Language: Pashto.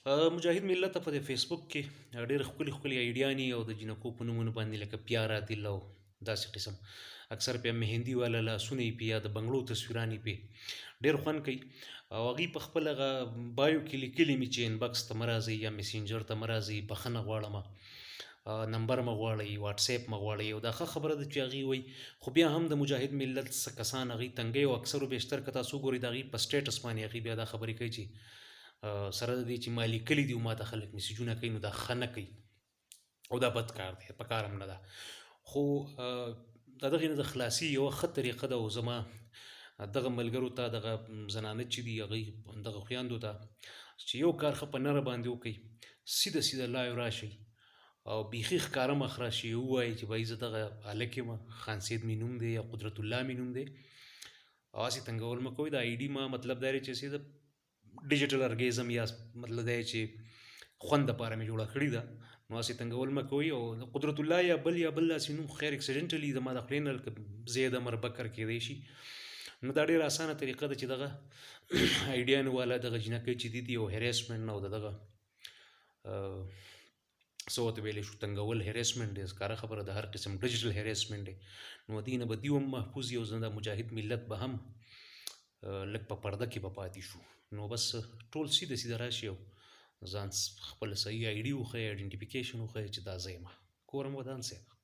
مجاهد ملت په دې فیسبوک کې ډېر ښکلي ښکلي ایډیانې او د جینکو په نومونو باندې، لکه پیارا دل او داسې قسم، اکثر پې مهندي والا لاسونه یې پې یا د بنګړو تصویران یې پې، ډېر خوند کوي. او هغوی په خپل هغه بایو کې لیکلي مې چې انباکس ته مه راځئ یا میسنجر ته مه راځئ، بخښنه غواړم، نمبر مه غواړئ، واټساپ مه غواړئ. او دا ښه خبره ده چې هغوی وایي، خو بیا هم د مجاهد ملت څه کسان هغوی تنګوي. او اکثر و بیشتر که تاسو وګورئ، د هغوی په سټیټس باندې هغوی بیا دا خبرې کوي چې سره د دې چې ما لیکلي دي، ما ته خلک میسجونه کوي، نو دا ښه نه کوي او دا بد کار دی، په کار هم نه ده. خو د دغې نه د خلاصي یوه ښه طریقه ده، او زما دغه ملګرو ته، دغه زنانه چې دي هغوی، دغه خویندو ته چې یو کار ښه په نره باندې وکړئ، سیده سیده لایو راشئ او بیخي ښکاره مخ راشي، ووایي چې بھای زه دغه هلک یم، خان سید مې نوم دی یا قدرت الله مې نوم دی، او هسې تنګول مه کوئ. د آی ډي ما مطلب دا دی چې سیده ډیجیټل ارګیزم یا مطلب دا چې خوند دپاره مې جوړه کړې ده، نو هسې تنګول مه کوئ. او قدرت الله یا بل یا بل داسې نوم، خیر اکسیډنټلي زما د خولې نه لکه زید امر بکر کېدی شي. نو دا ډېره اسانه طریقه ده چې دغه ایډیانو والا دغه جینکۍ چې دي او هریسمنټ نه او د دغه څه ورته ویلی شو، تنګول، هریسمنټ دی، ښکاره خبره ده، هر قسم ډیجیټل هریسمنټ دی، نو دې نه به دوی هم محفوظ وي او زموږ مجاهد ملت به هم لږ په پرده کې به پاتې شو. نو بس ټول سیده سیده راشي او ځان خپل صحیح آی ډي وښیي، آیډنټیفیکیشن وښیي چې دا زه یم. کور مو ودان صاحب.